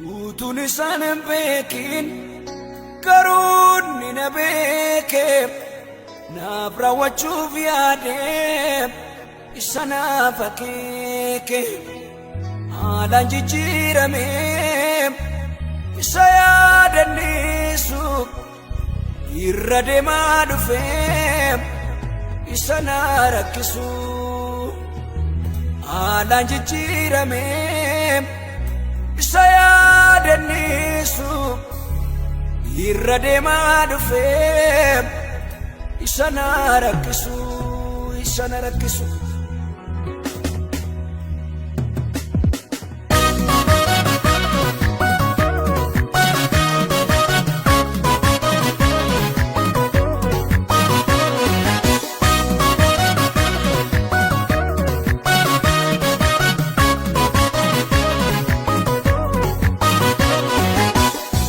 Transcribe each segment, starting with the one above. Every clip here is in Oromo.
Utuun isaan hin beekin garuu ni na beeke naaf raawwachuuf yaade isa naaf akeeke haalaan jijjiirame isa yaadannisu irra deemaa dhufe isa na rakkisu haalaan jijjiirame isa yaadannisu irra deemaa dhufe isa na rakkisu isa na rakkisu.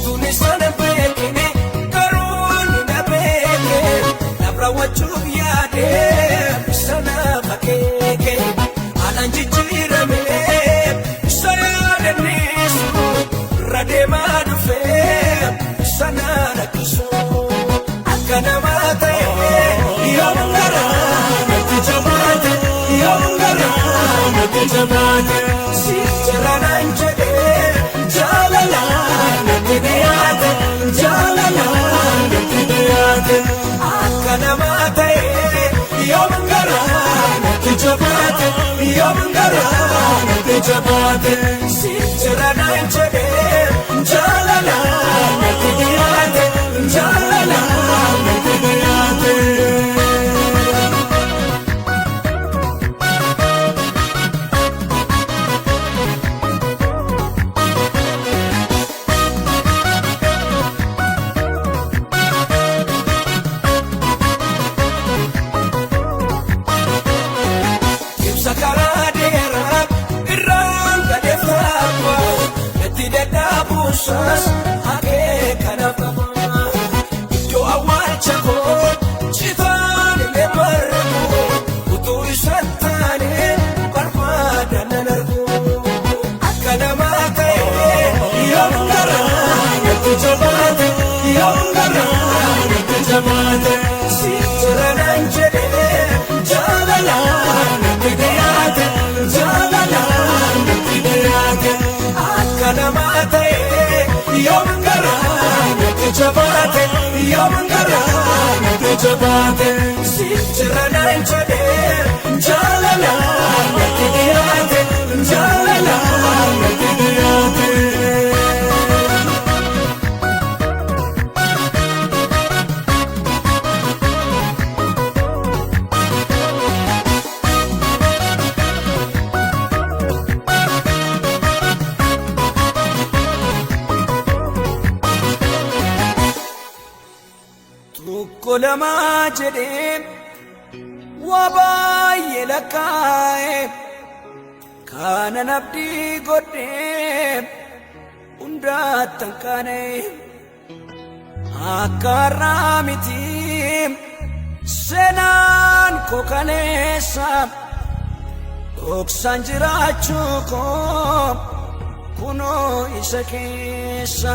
Tuni sana beekne garuu ni na beeke naaf raawwachuuf yaade isa naaf akeeke haalaan jijjiirame isa yaadannisu irra deemaa dhufe isa na rakkisu akka namaa ta'e yoom garaa natti jabaate yoom garaa natti jabaate si jira naan jedhe jaalalaan natti dhiyaate jaalalaan natti dhiyaate akka namaa ta'e yoom garaa natti jabaate yoom garaa natti jabaate si jira naan jedhe jaalalaan natti dhiyaate jaalalaan natti dhiyaate. Ibsa karaa dheeraa irraan gadeeffama natti dadhabuusas akeekanaaf qaba. Iddoo awwaalcha koo citaan illee margu utuu isaan taane barbaadan nan argu. Akka namaa ta'e yoom garaa natti jabaate yoom garaa natti jabaate si jira naan jedhe jaalalaan natti dhiyaate jaalalaan natti dhiyaate akka namaa ta'e yoom garaa natti jabaate yoom garaa natti jabaate si jira naan jedhe jaalalaan natti dhiyaate jaalalaan natti dhiyaate. Tokko lama jedhee waa baay'ee lakkaa'e kanan abdii godhee hundaattan kaane akka har'aa miti seenaan koo kaleessa dhoksaan jiraachuu koo kunoo isa keessa.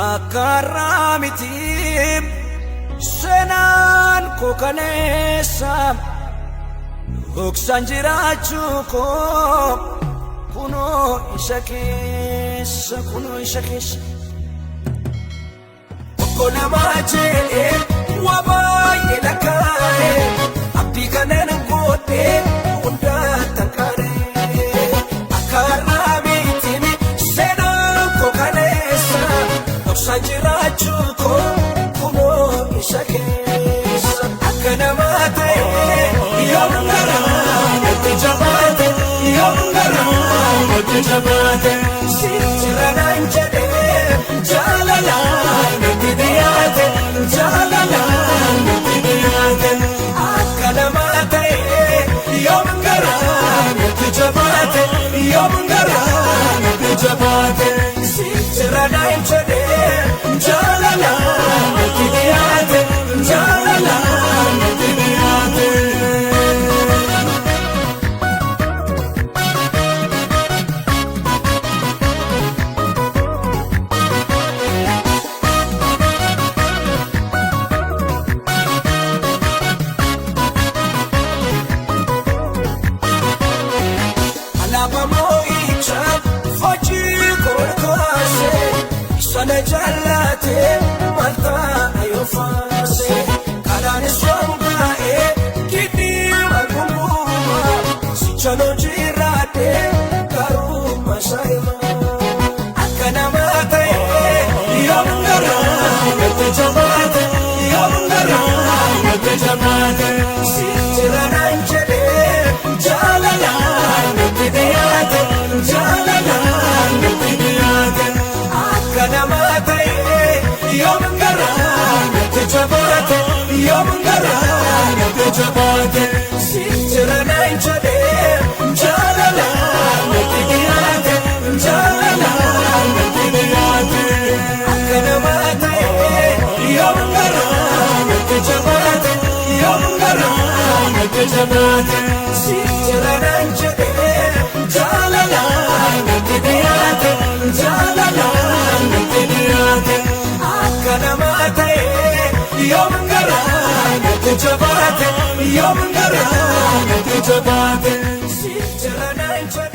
Akka har'aa miti seenaan koo kaleessa dhoksaan jiraachuu koo kunoo isa keessa kunoo isa keessa. Tokko namaa jedhee waa baay'ee lakkaa'e abdii kanan godhee hundaattan kaane akka har'aa miti seenaan koo kaleessa dhoksaan jiraachuu koo kunoo isa keessa akka namaa ta'e yoom garaa natti jabaate yoom garaa natti jabaate si jira naan jedhe jaalalaan natti dhiyaate jaalalaan natti dhiyaate akka namaa ta'e yoom garaa natti jabaate yoom garaa natti jabaate si jira naan jedhe jaalalaan natti dhiyaate jaalalaan natti dhiyaate. jabaate, yoom garaa natti jabaate. Sichira naan jedhee jaalalaan natti dhiyaate, jaalalaan natti dhiyaate. Akka namaa ta'ee yoom garaa natti jabaate, yoom garaa natti jabaate. Sichira naan jedhee jaalalaan natti dhiyaate, jaalalaan natti dhiyaate. Akka namaa ta'ee yoom garaa natti jabaate, yoom garaa natti jabaate. Sichira naan jedhee jaalalaan natti dhiyaate, jaalalaan natti dhiyaate. Akka namaa ta'ee yoom garaa natti jabaate, yoom garaa natti jabaate. Sichira naan jedhee.